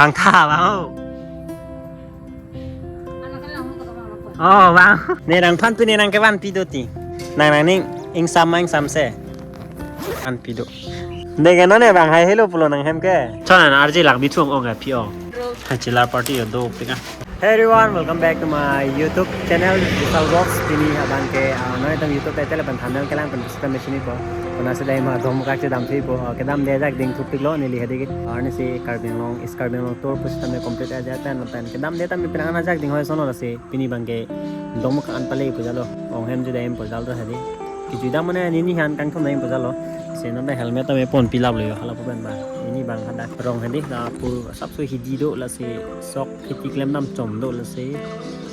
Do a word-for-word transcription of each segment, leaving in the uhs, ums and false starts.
Bang tha bang ho. Oh, bang. Ne nangphan pi ne nangkevanpi do ti. Nang nangning ingsam ma ingsamse. Vanpi do. Deke non ne bang hai helo pulo nanghem ke. Chona na arje lak bithung ong aphi ong. Bachelor party yo do pika. Hey everyone, welcome back to my YouTube channel, Vishal Vlogs. Pini abang ke, ah, non itum YouTube title pen thumbnail kelang pen sita machine po. Kona sida ima Dongmukak chedamthupo, ah, kedamde ajak dingthupiklo neli hadi ke. Arnisi Karbi Anglong, East Karbi Anglong tour pusitame complete aja tan tan. Kedamde tame penang ajak ding hoi sono lasi. Pini abang ke Dongmukak an pale pujalo. Onghem judam pujalo hadi. Kejudam mane nini han kangthum dam pujalo. Se non helmet tame ponpi laplo yo hala pu pen ba. Pini abang hadak rong hadi lapu sapso hidi do lasi sok hidi klem dam chom do lasi.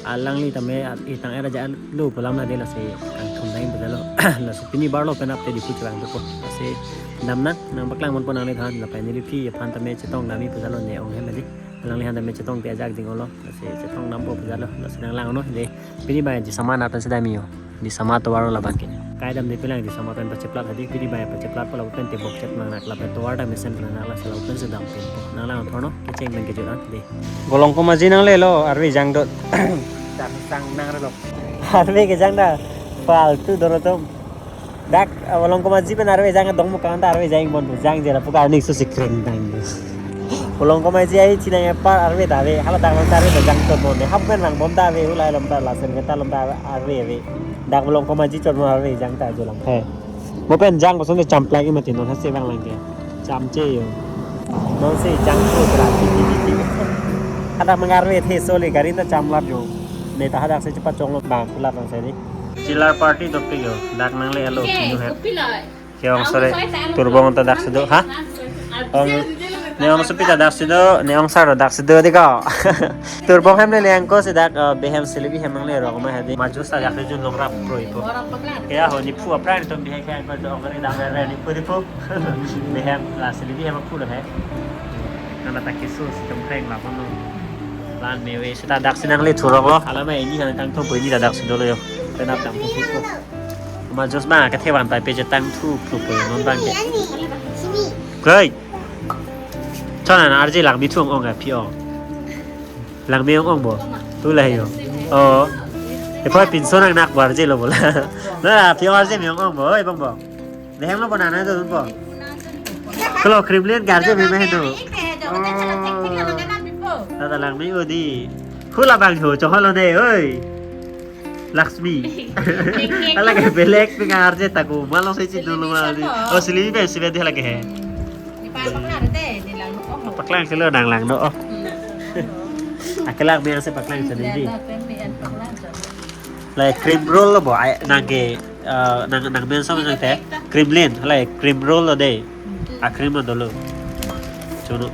Alangli tame itang era ja lo pulam na de lasi kangthum dam pujalo. Lasi pini barlo penap te Diphu chelang do po. Lasi damnang nangpaklang ponpo nangliphan lapen neliphi aphan tame chetongdamji pujalo ne onghem hadi. Alangli han tame chetongte ajak ding olo. Lasi chetongdampo pujalo. Lasi nanglang no de. Pini abang Disama nat pen sedam yo. Disama tovar labang ke. Kaidamde pelang Disama pen pacheplat hadi. Pini abang pacheplat pala pen tebok chet nang nak lapen tovar ta mesen nang nak lasi lapen sedam pen po. Nanglang thorno kecheng pen kejut an de. Bolong komaji nanglelo arve jang dot. Dang sang nangrelo. Arve kejang da. Faltu dono tum. Dak, ah, Bolong komaji pen arve jang Dongmukak an ta arve jang bon jang jela puka arni su sikreng dang. Bolong komaji ai chinang epar arve ta ave, hala dak long ta arve jang ton mon ne. Hap pen lang bom ta ave, ulai lom ta lasen ke ta lom ta arve ave. Dak Bolong komaji chot mon arve jang ta jolang. He. Mo pen jang koson de champlang imati non hase bang lang ke. Chamche yo. Non se jang ko tra ti ti ti. Hadak mang arve the soli gari ta chamlap yo. Ne ta hadak se chepachong lo bang kulap lang se ni. Bachelor party dopik yo, dak nanglelo pinu he. Ke ong sore turbong ta daksi do, ha? Ong, ne ong supi ta daksi do, ne ong sar daksi do diko. Turbong hem le angko si dak, eh, behem silibi hem nangle rong ma hadi. Majus ta daksi jun long rap pro ipo. Ke ya ho ni phu apran to bihek hem ko do ong ri dam re ni phu di phu. Behem la silibi hem phu lo he. Nana ta kisu si tum kreng la kono. Lan me we sita daksi nangle thurok lo. Hala ma ini han kangthum po ini ta daksi dolo yo. Penap dam phu phu. Majus ma kethe van pai pe chetang thu thu po non bang ke. Koi. Chona na arje lak bithung ong aphi ong. Lang me ong ong bo. Tu la yo. Oh. E poi pinso nang nak bo arje lo bola. Na aphi ong arje me ong ong bo. Oi bang bo. Dehem lo bo nana do bo. Kalo Kremlin garje me me do. Oh. Tata lang me odi. Khula bang ho choholo ne oi. Laksmi. Ala ke belek pengar je taku. Malo se chin dulu ma di. Oh, sili be sili di lagi he. Paklang silo nang lang do. Oh. Akelak biar se paklang sendiri. Lai cream roll lo bo ai nang ke, eh, nang nang men sama nang te. Kremlin, lai cream roll lo de. A cream lo dolo. Chono.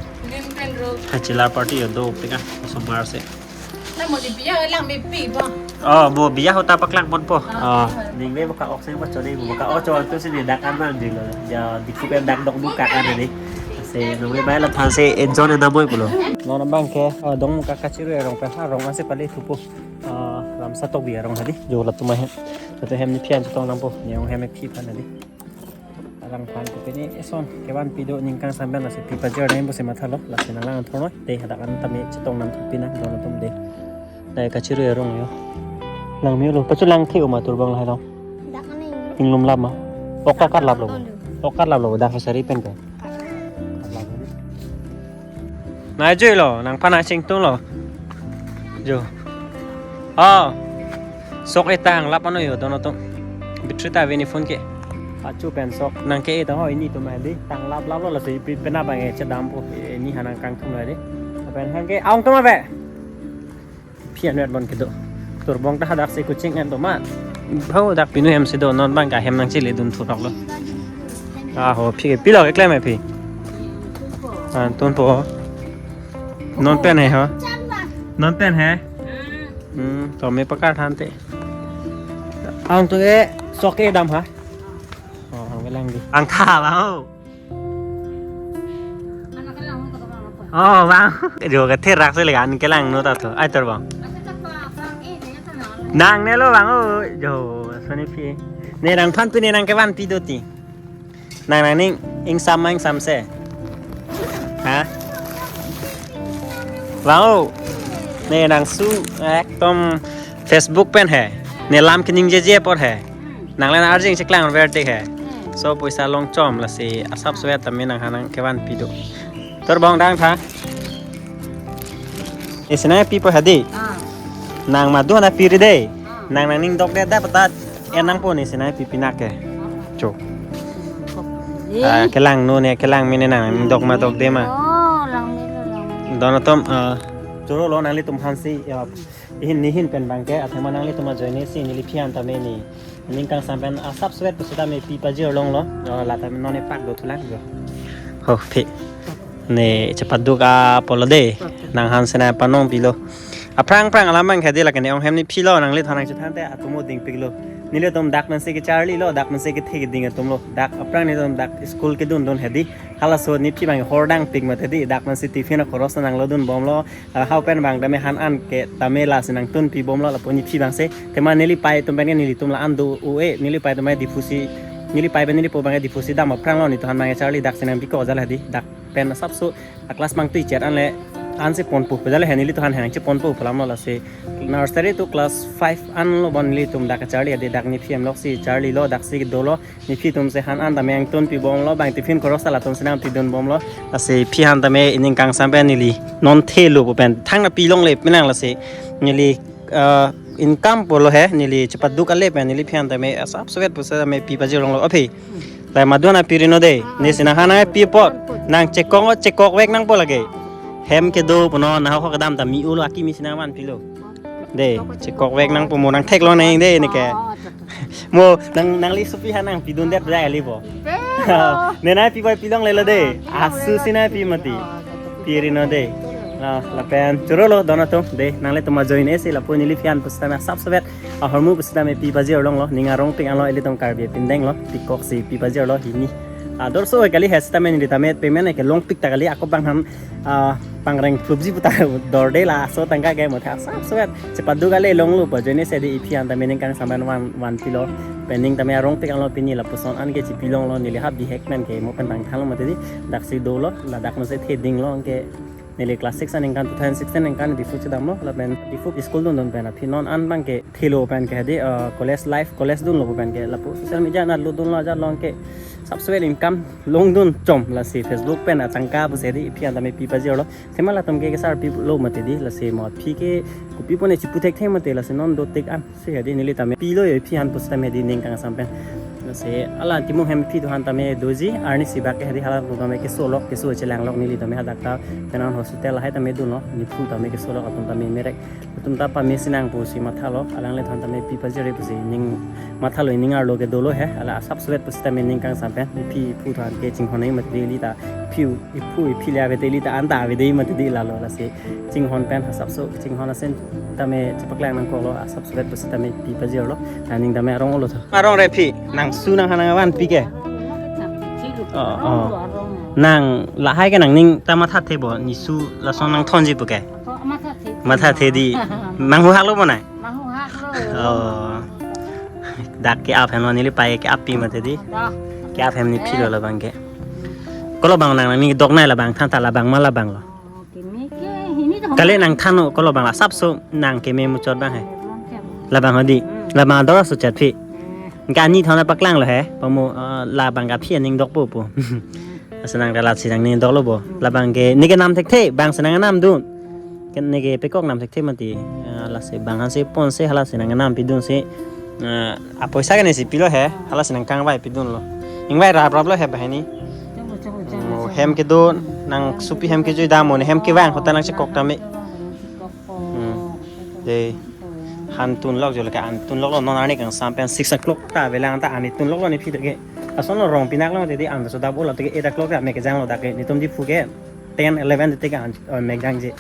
Bachelor party yo do pika somar se. Na mo di biya lang me pi bo. Oh, mo biya hota paklang ponpo. Ah, ah, ning me mo ka ok se mo chode mo ka o cho tu sini dak an mang dilo. Ya di ku pen dak Dongmukak an ni. Se no me bai la than se enjoy na moi pulo. Non bang ke, oh, Dongmukak kachiru arong pe ha rong ase pale thupo. Ah, lam sa tok bi arong hadi. Jo la tuma hem. Satu hem ni phian chetongdampo. Ni ong hem phi phan hadi. Alang phan ko pini eson kevan pido ningkang sambil nasi pipa jor nai bo se matha lo lasi nanglang thornoi de hadak an tame chetongdam thu pina don atum de. Dai kachiru arong yo. Lang mi lo pachu lang thi uma turbong lahai lo. Dak ani. Inglum lap ma. Ok katlap lo. Don do. Ok katlap lo dak sari pen ko. Nai jui lo, nangphan nang chingtung lo. Jo. Oh. Sok e tang lap ano yo dono tum. Battery ta veni phone ke. Achu pen sok nang ke e ta ho ini tum adi. Tang lap lap lo lasi pi pena bang e chedampo. Ini hanang kangthum lo adi. Pen han ke aung tum ave. Phian vet bon kedo. Turbong ta hadak si kuching en to ma. Ho dak pinu hem si do non bang ka hem nang chili dun thurok lo. Ah ho phi pilo ke klem e phi. Ah tunpo. Non pen he ho. Non pen he. Hmm, to me pakar than te. Ang tu e sok e dam ha. Oh, ang lang di. Ang tha ba ho. Oh, bang. Jo ke therak se legan ke lang no ta to. Ai tor bang. Nang ne lo bang o. Jo, soni phi. Ne nangphan pi ne nangkevanpi do ti. Nang nangning ingsam ma ingsamse. Ha? Wow. Ne nangsu ekdom Facebook pen he. Ne lam keningjeje apor he. Nangli arjeng cheklang verde he. So poisa longchom lasi asap sowet tame nanghan nangkevanpi do. Torbong dang tha. Isi nangpipo hadi. Ah. Nang madu hana piri de. Ah. Nang nangning dokde da patat. En nangpo ne isi nangpi pinak ke. Cho. Eh. Ah, kelang no ne kelang mene nang dok ma dokde ma. Oh, lang ni lo, lang ni. Don atum, ah, choro lo nanglitum hansi, ya, ihin nihin pen bangke, athema nanglitum ajoine si neliphi an tame ne. Ning kangsam pen asap sowet pusitame pi pajir longlo. Ya, la tame non epak do thulang jo. Ho, phi. Ne, chepaduk apotlo de. Nanghan sena panong pilo. Aphrang phrang alam bang khadi lake ne ong hem nephi lo nangliphan nangchethan te atum o dingpiklo. Nelitum dak mansi kecharlilo, dak mansi kethe keding atum lo. Dak aphrang nelitum dak school kedun dun hadi. Halaso nephi bang hor dangpik mati di. Dak mansi tiffin a khoros nanglo dunbomlo. Ah, hau pen bang tame han an ke tame lasi nangtunpibomlo lapu nephi bangsi. Tema nelipai atum pen ke nelitum la an do-o-e. Nelipai atum pen Diphu si. Nelipai pen nelipo bang Diphu si dam aphrang lo nelitum han bang charli dak si nangpiko jala hadi. Dak pen asapso a class mang tui chet anle ansi ponpo pu jale he nelitum han he nangcheponpo pu alam lo lasi nursery to class five an lo bon nelitum dak charli adi dak nephi hem lok si charlilo dak si dolo nephi atum si han an tame nangtunpibomlo bang tiffin khoros ta latum si nangpidunbomlo lasi phi han tame ining kangsam pen neli non thelo pu pen thang na pilongle penang lasi neli ah, income pulo he neli chepaduk ale pen neliphi an tame asap sowet pusitame pi pajir longlo aphi. Lai madu hana piri no de. Ne si nanghan nangpi apot. Nang chekok o chekok vek nangpo lake. Hem kedo punon nahok kedam ta mi ulo akimi si nangvanpilo. De, chekok vek nangpo mo nangtheklo nang de ne ke. Mo nang nangli supi han nangpidundet bra ali bo. Ne nangpi bai pilonglelo de. Asu si nangpi mati. Piri no de. La, lapen choro lo don atum de nanglitum ajoine si lapu neliphi an pusitame asap sowet. Ahormu pusitame pi pajir longlo, ning arongpik anlo ilitum Karbi apindeng lo, pikok si pi pajir lo hini. Ador so kali he sitame neli tame payment ke longpik ta kali ako bang han, ah, pangreng phlupji puta dorde laso tangka ke motha asap sowet. Chepaduk ale longlo pu ajoine si di iphi an tame ning kangsam pen van vanpilo. Pen ning tame arongpik anlo pini lapuson an ke chipilonglo neli ha bihek pen ke mo pen tangthanlo mati di dak si dolo, ladak no si thedinglo ke neli class six aningkan two thousand sixteen aningkan Diphu chedamlo lapen Diphu school dun dun pen aphi non an bang ke thelo pen ke hadi, ah, college life college dunlo pen ke lapu social media na lo dunlo ajat long ke asap sowet income longdun chom lasi Facebook pen atangka pusi hadi iphi an tame pi pajir lo. Thema latum ke kesar pilo mati di lasi mo aphi ke kopi pone chipu thekthe mati lasi non do tik an. Si hadi neli tame pilo yo phi han pusitame di ning kangsam pen. Si ala Timung Hemphi do han tame doji arni si bak ke hadi hala tame keso lok keso chelang lok neli tame hadak ta penan hospital hai tame dunlo nephu tame keso lok atum tame merek atum ta pame si nangpo si mathalo alangle than tame pi pajir pusi ning mathalo ning arlo ke dolo he ala asap sowet pusitame ning kangsam pen nephi phu than ke chinghon nai mati di ta phi iphu iphi le ave te ili ta anta ave dei mati di lalo lasi chinghon pen asapso chinghon asen tame chepaklang nangkoklo asap sowet pusitame pi pajir lo. Aning tame arong olo tho. Arong re phi nangsu nanghan nangvanpi ke. Oh, oh. Nang lahai ke nangning ta mathathe bo nesu lason nangthonji pu ke. Mathathe di. Manghu haklo bo nai. Manghu haklo. Oh. Dak ke-ap hem lo nelipai ke-appi mati di. Ke-ap hem nephilo labang ke. Kolo bang nang nangning doknai labang than ta labang ma labang lo. Kali nangthannon kolo bang la asapso nang keme muchot bang he. Labang hadi. Labang ador aso chat phi. Kani thona paklanglo he. Pamo, ah, labang ke aphi aning dokpo po. Asenang dalat si nangning doklo bo. Labang ke neke nam thekthe bang si nangnam dun. Ke neke pekok nam thekthe mati. Ah, lasi bang hansi ponsi halasi nangnam pidunsi. Ah, apoisa ke nesi pilo he. Halasi nangkangvai pidunlo. Ingvai rapraplo he bahini. Oh, hem kedo nangsupi hem kejui dam mo ne hem kevang hotel nangchekok tame. Hmm. De. Han tunlok jo lake an tunloklo non arni kangsam pen six o'clock ta avelang ta ani tunloklo nephi ke. Ason lo rong pinaklo te di an so dabo lo te eight o'clock ta mek janglo dak ke netum Diphu ke ten eleven te ke an, oh, mek jangji.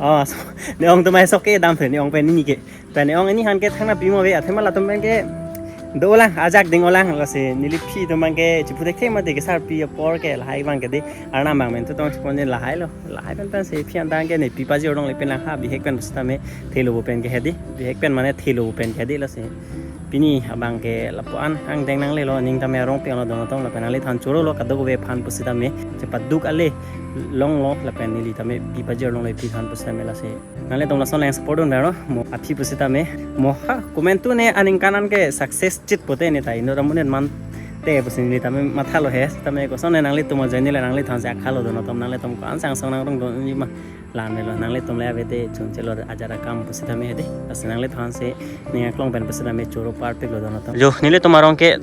Oh, so, ne ong tumai sok ke dam the ne ong pen ni ke. Pen ne ong ini han ke thangna pimo ve athema latum pen ke dolang ajak ding olang lasi neliphi tum bang ke chipu thekthe mati kesar pi apor ke lahai bang ke di arnam bang men tu tong chipon din lahai lo. Lahai pen pensi phi an tang ke ne pi pajir dong le pen lang ha bihek pen pusitame thelo bo pen ke hedi. Bihek pen mane thelo bo pen ke hedi lasi. Pini abang ke lapu an angdeng nanglelo ning tame arong pen lo dong tong lapen nangli than choro lo kadokave aphan pusitame chepaduk ale longlo lapen neli tame pi pajir longlo pi than pusitame lasi. Nanglitum lason lang support dun bero. Mo aphi pusitame. Mo ha comment tu ne aningkan an ke success chit pote ne ta inut amonit man te pusi neli tame mathalo he. Tame koson ne nanglitum ajoine le nangliphan si akhalo don atum nanglitum ko-an sang sang nangrung don ni ma. Lam melo nanglitum le avete chun chelo ajara kam pusitame hedi. Lasi nangliphan si ning aklong pen pusitame choro parpik lo don atum. Jo nelitum arong ke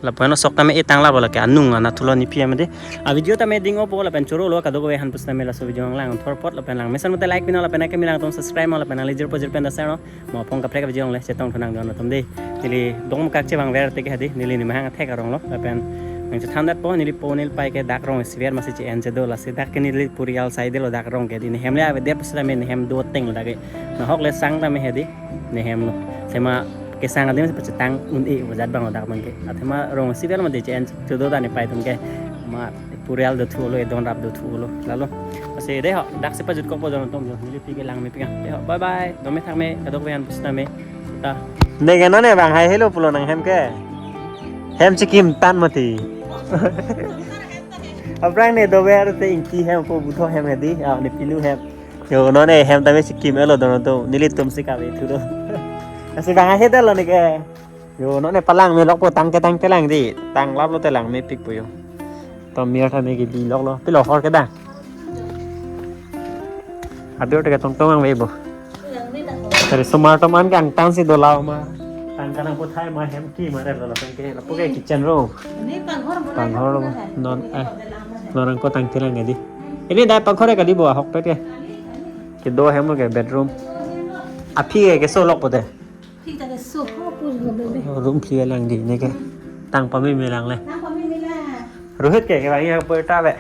lapuan sok tame e tangla bola ke anung ana thulo ni phi amede. A video tame ding opo lapen choro lo kadokave han pusitame laso video ang lang thor pot lapen lang mesen mate like pino lapen ake milang atum subscribe mo lapen nangli jirpo jirpen dasar no. Mo phong kaprek video ang le chetong thunang don atum de. Neli dong kak chevang ver te ke hedi neli ni mahang thek arong lo lapen nang chethan dat po neli po neli pai ke dak rong siver masi che en che do lasi dak ke neli purial sai de lo dak rong ke di nehem le ave dep pusitame nehem do teng lo dak ke. Nahok le sang tame hedi nehem lo. Sema kesang adim si pachetang un-e ujat bang lo dak bang ke. Athema rong siver mate che en che do tani pai tum ke. Ma purial do thu lo, edon rap do thu lo. Lalo. Lasi de ho, dak si pajut kok po don atum jo. Neli pi ke lang me pi ke. De ho, bye bye. Dome thak me, kadokave han pusitame. Ta. Ne ke non ne bang hai helo pulo nanghem ke. Hem chikim tan mati. Aphrang ne dover te ingti hem po butho hem hedi. Ah, ne pinu hem. Jo non ne hem tame chikim elo don atum. Nelitum si kave thu do. Lasi bang hai helo ne ke. Jo non ne palang me lok po tangke tangte lang di. Tang lap lo te lang mepik po jo. To mir tame ke bi lok lo. Pilo hor ke dang. Adur te ke tong tong ang ve bo. Tari sumar tom an ke angtan si dolau ma. Tang kanang puthai ma hem ki ma re lo lapen ke lapu ke kitchen room. Ini panghor bola. Panghor room. Non eh. Norang ko tangte lang di. Ini dai panghor kali bo ahok pet ke. Kedo hem lo ke bedroom. Aphi ke keso lok pote. Thik thak ke so ho pur ho bebe. Room phli lang di ne ke. Tang pame me lang le. Tang pame me lang. Rohit ke ke bang ya po ta be.